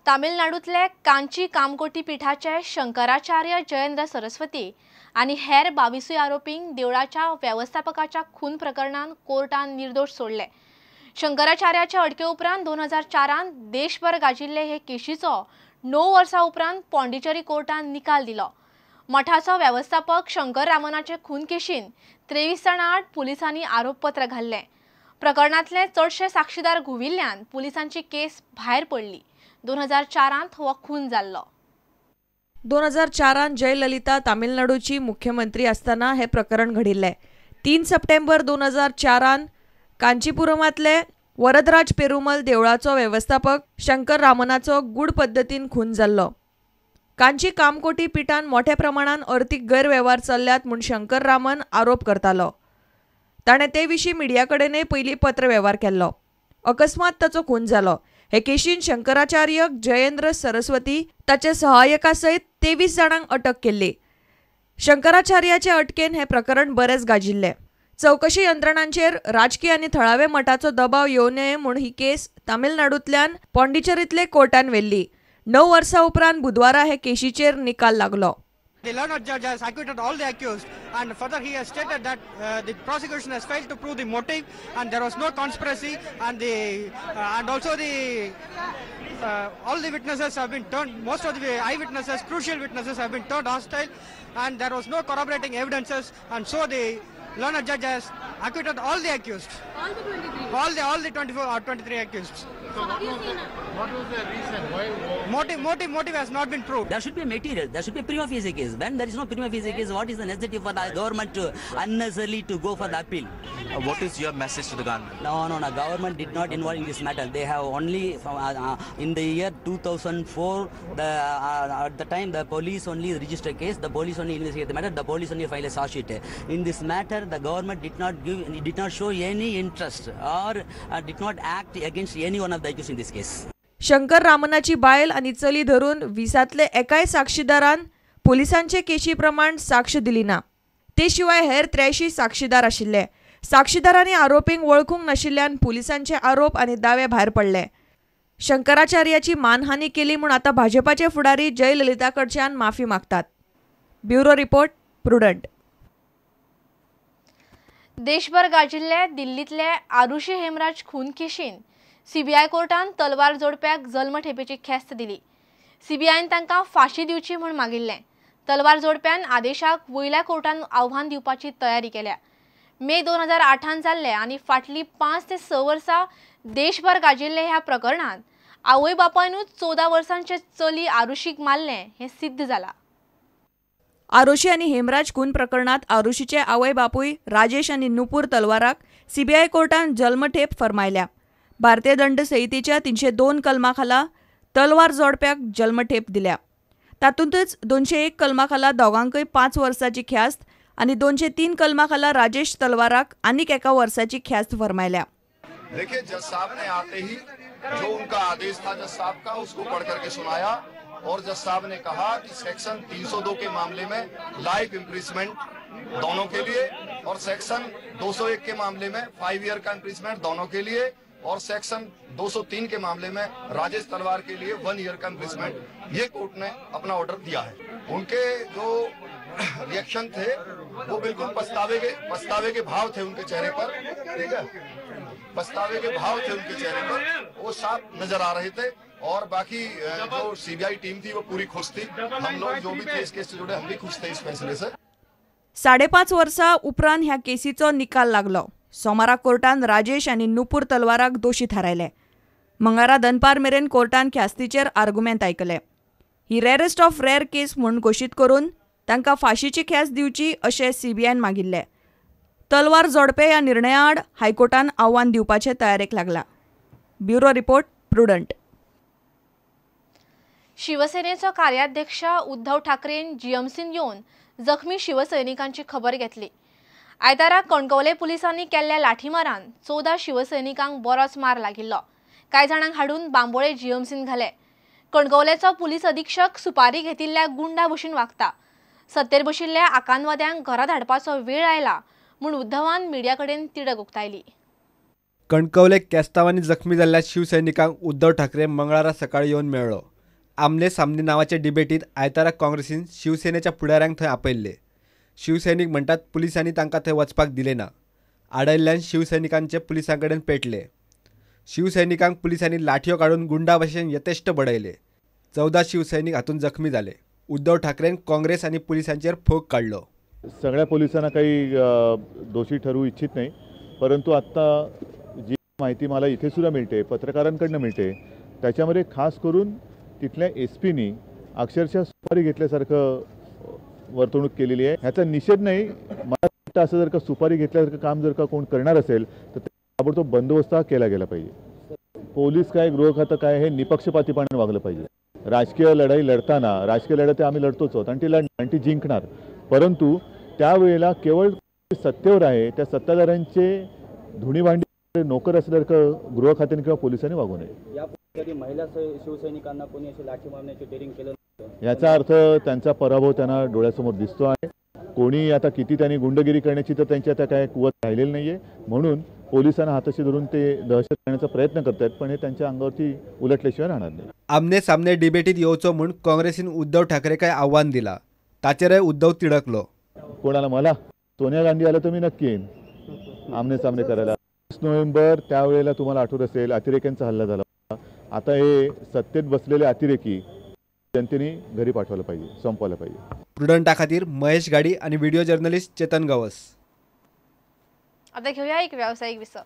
तामिळनाडूंतले कांची कामकोटी पीठाचे शंकराचार्य जयेंद्र सरस्वती आनी हेर 22 आरोपींक देवळाच्या वेवस्थापकाच्या खून प्रकरणान कोर्टान निर्दोष सोडले। शंकराचार्याच्या अटके उपरांत 2004 देशभर गाजिल्ले हे केशीचो 9 वर्सां उपरांत पॉंडिचेरी कोर्टान निकाल दिलो। मठाचो वेवस्थापक शंकर रामनाचे खून केशीन 23 जाणां आड पुलिसांनी आरोपपत्र घाल्लें। प्रकरणांतले चडशे साक्षीदार घुविल्ल्यान पुलिसांची केस भायर पडली। 2004 हो खून जाल्लो। 2004 जयललिता तामिळनाडूची मुख्यमंत्री आसतना हे प्रकरण घडिल्लें। 3 सप्टेंबर 2004 कांचीपुरमांतले वरदराज पेरुमल देवळाचो वेवस्थापक शंकर रामनाचो गूढ पद्दतीन खून जाल्लो। कांची कामकोटी पीठान मोठ्या प्रमाणान अर्थीक गैरवेव्हार चल्ल्यात म्हूण शंकर रामन आरोप करतालो। ताणें ते विशीं मिडिया कडेनय पयलीं पत्रवेव्हार केल्लो। अकस्मात ताचो खून जालो। हे केशीन शंकराचार्य जयेंद्र सरस्वती ताचे सहाय्यका सयत 23 जाणांक अटक केल्ली। शंकराचार्याचे अटकेन हे प्रकरण बरेंच गाजिल्लें। चवकशी यंत्रणांचेर राजकीय आनी थळावे मठाचो दबाव येवं नये म्हूण ही केस तामिळनाडूंतल्यान पॉंडिचेरींतले कोर्टान व्हेल्ली। 9 वर्सां उपरांत बुधवारा हे केशीचेर निकाल लागलो। The learned judge has acquitted all the accused, and further he has stated that the prosecution has failed to prove the motive and there was no conspiracy, and the and also the all the witnesses have been turned, most of the eyewitnesses, crucial witnesses have been turned hostile, and there was no corroborating evidences, and so the learned judge has acquitted all the accused. All the 23. All the 24 or 23 accused. So what was the reason? Why? Motive has not been proved. There should be a material. There should be a prima facie case. When there is no prima facie case, what is the necessity for the government to unnecessarily to go for the appeal? What is your message to the government? No. Government did not involve in this matter. They have only from, in the year 2004, at the time the police only registered case, the police only investigated the matter, the police only filed a charge sheet. In this matter, the government did not give, did not show any interest or did not act against any one of the accused in this case. Shankar रामनाची बायल आनी चली धरून 20तले एकाय साक्षीदारान पुलिसांचे केशी प्रमाण साक्ष दिली ना। ते शिवाय हेर 83 साक्षीदार आशिल्ले। साक्षीदारांनी आरोपींक वळखूंक नाशिल्ल्यान पुलिसांचे आरोप आनी दावे भायर पडले। शंकराचार्याची मानहानी केली म्हूण आतां भाजपाचे फुडारी जयललिता कडच्यान माफी मागतात। Bureau report, Prudent. देशभर गाजिल्ले दिल्लीतले आरुषी हेमराज खून केशीन सीबीआय कोर्टान तलवार जोडप्याक जल्मठेपेची ख्यास्त दिली। सीबीआयन तांकां फांशी दिवची म्हूण मागिल्लें। तलवार जोडप्यान आदेशाक वयल्या कोर्टान आव्हान दिवपाची तयारी केल्या। मे 2008 जाल्ले आनी फाटली 5 ते 6 वर्सां देशभर गाजिल्ले ह्या प्रकरणांत आवय बापायनूच 14 वर्सांचे चली आरुषीक मारलें हें सिद्ध जालां। आरुषी आनी हेमराज खून प्रकरणांत आरुषीचे आवय बापूय राजेश आनी नुपूर तलवाराक सीबीआय कोर्टान जल्मठेप फर्मायल्या। भारतीय दंड संहितेच्या 302 कलमा खाला तलवार जोडप्याक जल्मठेप दिल्या। तातूंतच 201 कलमा खाला दोगांकय 5 वर्सांची ख्यास्त आनी 203 कलमा खाला राजेश तलवाराक आनीक 1 वर्साची ख्यास्त फर्मायल्या। देखिए, जज साहब ने आते ही जो उनका आदेश था जज साहब का, उसको पढ़ करके सुनाया और जज साहब ने कहा कि सेक्शन 302 के मामले में लाइफ इम्प्रिजमेंट दोनों के लिए और सेक्शन 201 के मामले में 5 ईयर का इम्प्रिजमेंट दोनों के लिए और सेक्शन 203 के मामले में राजेश तलवार के लिए 1 ईयर का इम्प्रिजमेंट, ये कोर्ट ने अपना ऑर्डर दिया है। उनके जो रिएक्शन थे वो बिल्कुल पछतावे के भाव थे उनके चेहरे पर, ठीक है, पछतावे के भाव थे उनके चेहरे पर, वो साफ नजर आ रहे थे। और बाकी जो सीबीआई टीम थी वो पूरी खुश थी। हम लोग जो भी थे इस केस से जुड़े, हम भी खुश थे इस फैसले से। 5.5 वर्सां उपरांत ह्या केसीचो निकाल लागलो। सोमारा कोर्टान राजेश आनी नुपूर तलवाराक दोशी थारायले। मंगळारा दनपार मेरेन कोर्टान ख्यास्तीचेर आर्गुमेंत आयकले। ही रेयरेस्ट ऑफ रेयर केस म्हूण घोशीत करून तांकां फांशीची ख्यास्त दिवची अशें सीबीआयन मागिल्लें। तलवार जोडपे ह्या निर्णया आड हायकोर्टान आव्हान दिवपाचे तयारेक लागला। Bureau report, Prudent. शिवसेनेचो कार्याध्यक्ष उद्धव ठाकरेन जीएमसीन येवन जखमी शिवसैनिकांची खबर घेतली। आयतारा कणकवले पुलिसांनी केल्ल्या लाठीमारान 14 शिवसैनिकांक बरोच मार लागिल्लो। कांय जाणांक हाडून बांबोळे जीएमसीन घाले। कणकवलेचो पुलीस अधीक्षक सुपारी घेतिल्ल्या गुंडा भशेन वागता। सत्तेर बशिल्ल्या आकांतवाद्यांक घरा धाडपाचो वेळ आयला म्हूण उद्धवान मिडिया कडेन तिडक उक्तायली। कणकवले केस्तांवांनी जखमी जाल्ल्या शिवसैनिकांक उद्धव ठाकरे मंगळारा सकाळी येवन मेळ्ळो। आमने सामने नावाच्या डिबेटीत आयतारा काँग्रेसीन शिवसेनेच्या फुडाऱ्यांक थंय आपयल्ले. शिवसैनिक म्हणटात पुलिसांनी तांकां थंय वचपाक दिलें ना. आडयल्ल्यान शिवसैनिकांचे पुलिसां कडेन पेटले. शिवसैनिकांक पुलिसांनी लाठयो काडून गुंडा भशेन यथेश्ट बडयले. 14 शिवसैनिक हातूंत जखमी जाले. उद्धव ठाकरेन काँग्रेस आनी पुलिसांचेर फोग काडलो. सगळ्या पोलिसांना काही दोषी ठरवू इच्छित नाही, परंतु आत्ता जी माहिती मला इथे सुद्धा मिळते, पत्रकारांकडनं मिळते, त्याच्यामध्ये खास करून तिथल्या एस पीनी अक्षरशः सुपारी घेतल्यासारखं वर्तणूक केलेली आहे. ह्याचा निषेध नाही, मला वाटतं असं जर का सुपारी घेतल्यासारखं काम जर का कोण करणार असेल तर ताबडतोब बंदोबस्त हा केला गेला पाहिजे. पोलीस काय, गृह खातं काय, हे निपक्षपातीपणे वागलं पाहिजे. राजकीय लढाई लढताना, राजकीय लढाई आम्ही लढतोच आहोत आणि ती लढणार आणि ती जिंकणार, परंतु त्यावेळेला केवळ सत्तेवर आहे त्या सत्ताधाऱ्यांचे धुणीभांडी नोकर असल्यासारखं गृह खात्याने किंवा पोलिसांनी वागू नये. यापूर्वी महिला शिवसैनिकांना कोणी अशी लाठी मारण्याची डेअरिंग केलं, याचा अर्थ त्यांचा पराभव त्यांना डोळ्यासमोर दिसतो आहे. कोणी आता किती त्यांनी गुंडगिरी करण्याची तर त्यांची आता काय कुवत राहिलेली नाही आहे, म्हणून पोलिसांना हाताशी धरून ते दहशत करण्याचा प्रयत्न करतात, पण हे त्यांच्या अंगावरती उलटल्याशिवाय राहणार नाही. आमने सामने डिबेटीत येवचो म्हूण काँग्रेसीन उद्धव ठाकरे काय आव्हान दिला, ताचेरय उद्धव तिडकलो. कोणाला, मला सोनिया गांधी आलं तर मी नक्की येईन आमने सामने करायला. 20 नोव्हेंबर त्यावेळेला तुम्हाला आठवत असेल अतिरेक्यांचा हल्ला झाला. आता हे सत्तेत बसलेले अतिरेकी जनतेने घरी पाठवलं पाहिजे, संपवलं पाहिजे. प्रुडंटा खातीर महेश गाडी आणि व्हिडिओ जर्नलिस्ट चेतन गवस. आता घेऊया एक व्यावसायिक विसव.